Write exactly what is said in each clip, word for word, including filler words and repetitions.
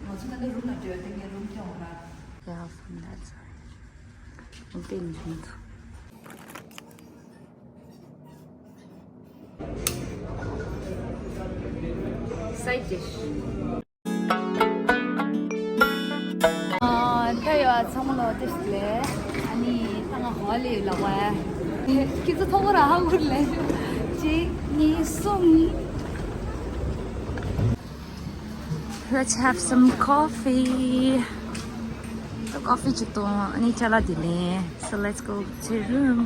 ང་ཚོ་ད་ལྟ་རུམ་ལ་འགྲོ་ཡ། དེ་ངས་རུམ་སྟོན་འོང་ལ། Yeah, from that side. Open it. Side dish. ཨ། ད་ཡོད་ཚང་མ་ལོ་ཏིས་ལེ། ཨ་ནི་ད་ང་ཧོ་ལེ་ལ་བ། ཁྱེད་ཚོ་ཐོག་ར་ཧ་གུར་ལེ། གཅིག་གཉིས་གསུམ། Let's have some coffee. Coffee ཅིག་འཐུང་། ཨ་ནི་ཅ་ལག་དེ་ལེན། So let's go to room.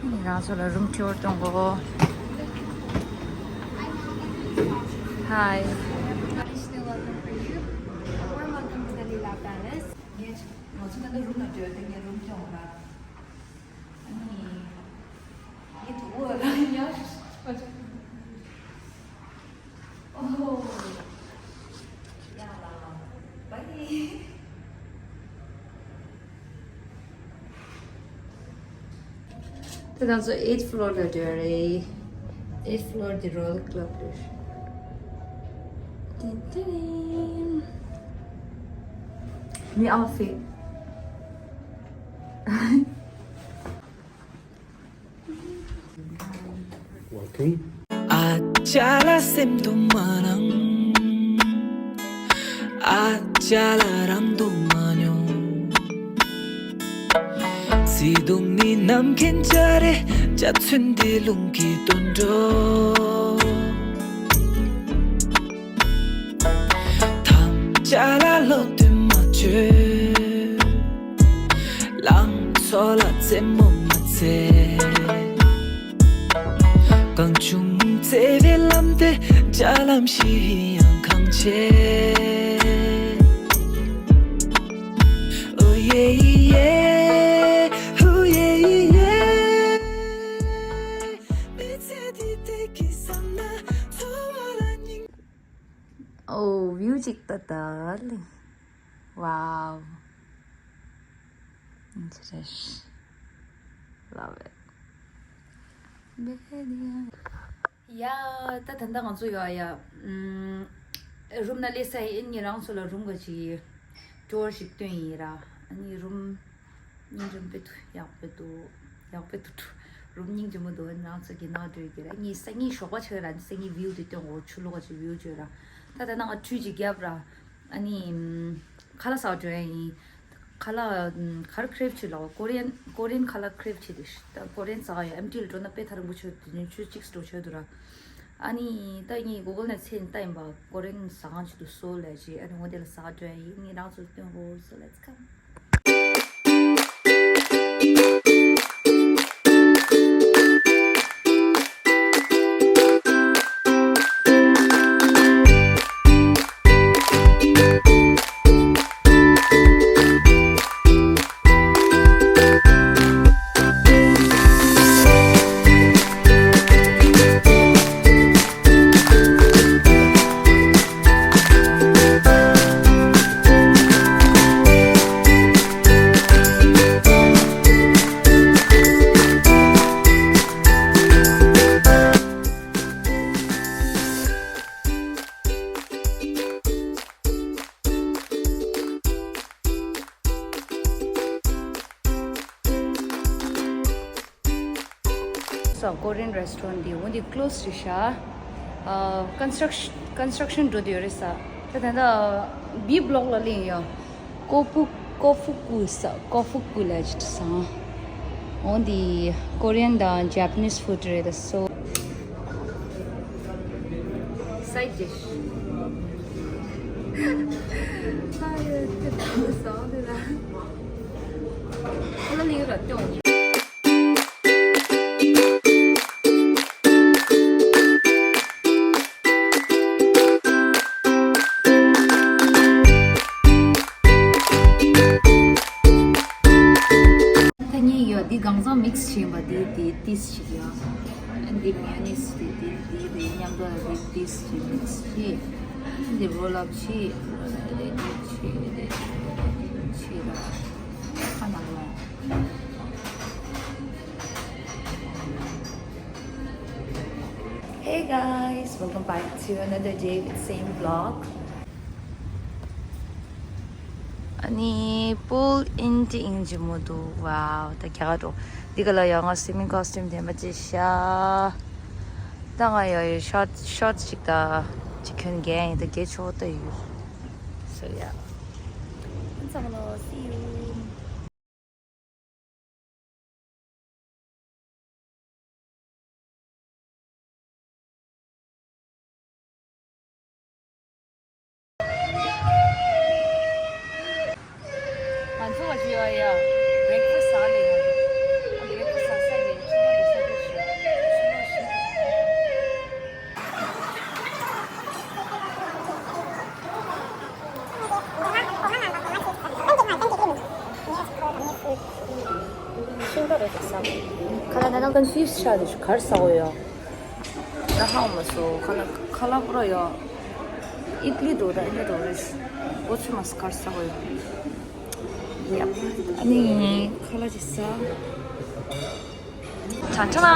ཨ་ནི་རང་ཚོ་ལ་རུམ་ཊུར་གཏོང་གོ། Hi. Additional welcome for you. A warm welcome to the Lila Palace. ངས་ང་ཚོ་ད་ལྟ་རུམ་ལ་འགྲོ་ཡ། དེ་ངས་རུམ་སྟོན་འོང་ལ། ཨ་ནི་ངས་དུ་བོ་ལ་ཡ། ཨོ། ཡ་ལ། བའི། ད་ང་ཚོ་eighth floor ལ་འགྲོ་རེད། Eighth floor དེ་Royal Club རེད། ཏིན་ཏིན། My outfit. Welcome. ཨ་ཅག་ལ་སེམས་སྡུག་མ་གནང་། ཨ་ཅག་ལ་རང་སྡུག་མ་མྱོང་། བརྩེ་དུང་ནི་ནམ་མཁའི་འཇའ་རིས། འཇའ་ཚོན་འདི་རླུང་གིས་བཏོན་འགྲོ། ཐམས་ཅད་ལ་བློ་གཏད་མ་བྱོས། ལང་ཚོ་ལ་རྩེད་མོ་མ་རྩེ། གང་བྱུང་བརྩེ་བའི་ལམ་དེ། འཇའ་ལམ་ཞིག་ཡང་གང་ཆེ། ཨོ་ཡེ་ཡེ། ཨོ་ཡེ་ཡེ། མི་ཚེ་འདི་བདེ་སྐྱིད་བསམ་ན། འཚོ་བ་ལ་སྙིང་། ཨོ། བིའུ་ཅིག་ལྟ་ད་ལེ། Wow. Interesting. Love it. ཡ། ད་ད་ལྟ་ང་ཚོ་ཡོད་ཡ། ཨམ། རུམ་ནང་སླེབས་ཚར་ཡིན། ངས་རང་ཚོ་ལ་རུམ་ག་ཅིག་ཊུར་ཞིག་སྟོན་ཡིན་ར། ཨ་ནི་རུམ་སྙིང་རྗེ་པོ་འདུག་ཡག་པོ་འདུག་ཡག་པོ་འདུག་རུམ་སྙིང་རྗེ་མོ་འདུག་རང་ཚོ་གི་ནང་འགྲོ་གི་ར། ངས་སང་ཉིན་ཞོགས་པ་ཆགས་ར། སང་ཉིན་བིའུ་དེ་སྟོན་གོ་ཆུ་ལོག་ག་ཅིག་བིའུ་བརྗོད་ར། ད་ད་ནང་ཁྲུས་ཅིག་བརྒྱབ་ར། ཨ་ནི་ཁ་ལག་ཟ་འགྲོ་ཡ་ཡིན། ཁ་ལག་ག་རེ་ཁྲེབ་ཆུ་ལ་ཀོ་རི་ཡན། ཀོ་རི་ཡན་ཁ་ལག་ཁྲེབ་ཆུ་དེ་ད་ཀོ་རི་ཡན་ཟ་ག་ཡོད། ཨེམ་ཊི་ལ་འགྲོ་ན་དཔེ་ཐག་རིང་པོ་ཆོད་དུ་ཆུ་གཅིག་འགྲོ་ཆོད་དུ་ར། ཨ་ནི་ད་ངས་གུ་གལ་ནས་ཚེ་ནས་ལྟ་ཡིན་པ། ཀོ་རི་ཡན་ཟ་ཁང་ཆུ་དུ་སོ་ལས་ཅི། ཨ་ནི་འོ་དེ་ལ་ཟ་འགྲོ་ཡ་ཡིན། ངས་རང་ཚོ་སྟོན་གོ། So let's come. ས་ཀོ་རི་ཡན་རེ་སི་ཊོ་རན་ཊི་འདི་འོ་འདི་ཀློ་སི་རེད་ཤག་ཨ། ཀོན་སི་ཊྲག་ཤན། ཀོན་སི་ཊྲག་ཤན་འགྲོ་དུས་རེད་ས། ད་ད་ད་བི་བི་ལོག་ལ་སླེབས་ཡོད། ཀོ་ཕུ། ཀོ་ཕུ་ཀུ་ས། ཀོ་ཕུ་ཀུ་ལ་ཅི་ས། འོ་འདི་ཀོ་རི་ཡན་དང་ཇ་པ་ནིས་ཕུཌ་རེད་ད། སོ། Side dish. ད་གཉིས་ཡོད། འདི་གང་ཚང་མིག་སི་བྱས་པ། འདི་འདི་ཏིས་ཅིག་ཡོད། འདི་མེ་ཡོ་ནིས། འདི་འདི་འདི་འདི་མཉམ་དུ་ལ་འདི་ཏིས་ཅིག་མིག་སི་བྱས། འདི་རོལ་ལབ་བྱས། འདི་བྱས། འདི་བྱས་ར། ཁ་ནང་ལ། Hey guys, welcome back to another day with same vlog. ཨ་ནི་པུལ་ཨིན་ཏི་ཨིན་ཇི་མོ་འདུག་ཝའོ། ད་རྒྱ་གར་འགྲོ། འདི་ག་ལ་ཡང་ང་སི་མིང་ཁོ་སི་ཊིམ་དེ་མ་ཅི་ཤ། ད་ང་ཡང་ཡོད་ཤོར་ཤོར་ཅིག་ད་ཅིག་གྱོན་རྒྱན་ཡིན་ད་རྒྱན་ཆོག་ད་ཡོད། So yeah. ཚང་མ་ལོ། See you. ང་ཚོ་བ་ཅི་ཡོད་ཡ། བྷི་རེག་ཕ་སི་ཟ་ལེ་ཡ། བྷི་རེག་ཕ་སི་ཟ་ས་གི་ཆུ་མ་གི་ས་གི་ཞུ། ཆུ་མ་ཞུ། ཤིང་ཏོག་རེད་ཟ། ཁ་ལག་ད་ནང་ཀོན་ཕིའུ་སི་ཆགས་འདུག་ཁར་ཟ་འོ་ཡ། ད་ཧ་མ་སོ་ཁ་ལག་ཁ་ལག་པུ་ར་ཡ། ཨིད་ལི་འདུག་ད་ཨིད་ལི་འདུག་རེད། འོ་ཚོད་མ་སོ་ཁར་ཟ་འོ་ཡ། ཡ། ཨ་ནི་ཁ་ལག་ཅིག་ཟ། ཁྲ་ཁྲ་ལ།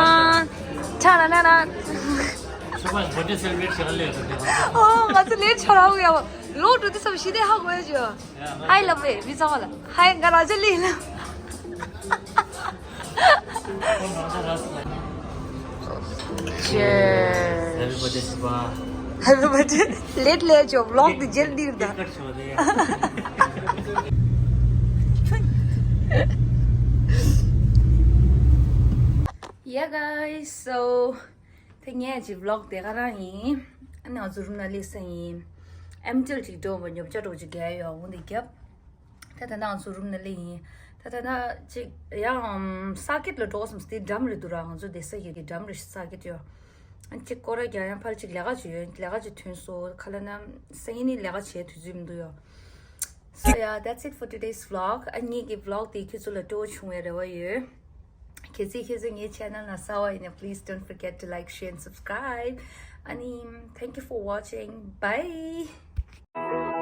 ཁྲ་ལ་ལ་ལ། ཚོད་མ་སོ་བར་ཐི་ཌེ་སེ་ལེ་བྷི་རེཊ་བྱེད་ལ་ལས་ད་དེ། ཨོ་ང་ཚོ་ལས་ཆ་ར་འོ་ཡ། ལོ་འགྲོ་དུས་ཙམ་ཞི་བདེ་ཧ་གོ་ཡ་ཅིག་ཧའི་ལབ་པས་མི་ཚང་མ་ལ། ཧའི། ང་རང་ཅག་ལི་ལ། Cheers. Happy birthday, Sipa. Happy birthday. Late late ཅོ་བི་ལོག་དེ་རྗེས་འདིར་ད། Yeah guys, so དེ་ངས་ཀྱི་བི་ལོག་དེ་ག་རང་ཡིན། ཨ་ནི་ང་ཚོ་རུམ་ན་སླེབས་ས་ཡིན། ཨེམ་ཊི་ལ་ཅིག་འགྲོ་བ་ཉོ་ཆ་འགྲོ་ཅིག་རྒྱག་ཡོད་འོང་དེ་རྒྱབ། ད་ད་ནང་ཚོ་རུམ་ན་སླེབས་ཡིན། ད་ད་ན་ཅིག་ཡང་ས་ཀེད་ལ་འགྲོ་སམ་སྟེ་འགྲམ་རེད་འདུག་ར། ང་ཚོ་བསྡད་ས་ཡོད་ཀྱི་འགྲམ་རེད་ས་ཀེད་ཡོད། ཨ་ཅིག་སྐོར་ར་རྒྱག་ཡང་ཕར་ཅིག་ལས་ཀ་ཅིག་ཡོད། ལས་ཀ་ཅིག་ཐོན་སོ་ཁ་ལ་ན་སང་ཉིན་ནི་ལས་ཀ་བྱེད་དུས་ཚོད་མི་འདུག་ཡོད། So yeah, that's it for today's vlog. ཨ་ངེད་ཀྱི་བི་ལོག་དེ་ཁྱོད་ཚོ་ལ་སྤྲོ་བོ་བྱུང་བའི་རེ་བ་ཡོད། གལ་སྲིད་ཁྱོད་ཚོ་ངའི་ཆེ་ནལ་ལ་གསར་བ་ཡིན་ན་please don't forget to like, share and subscribe. ཨ་ནི་thank you for watching. Bye.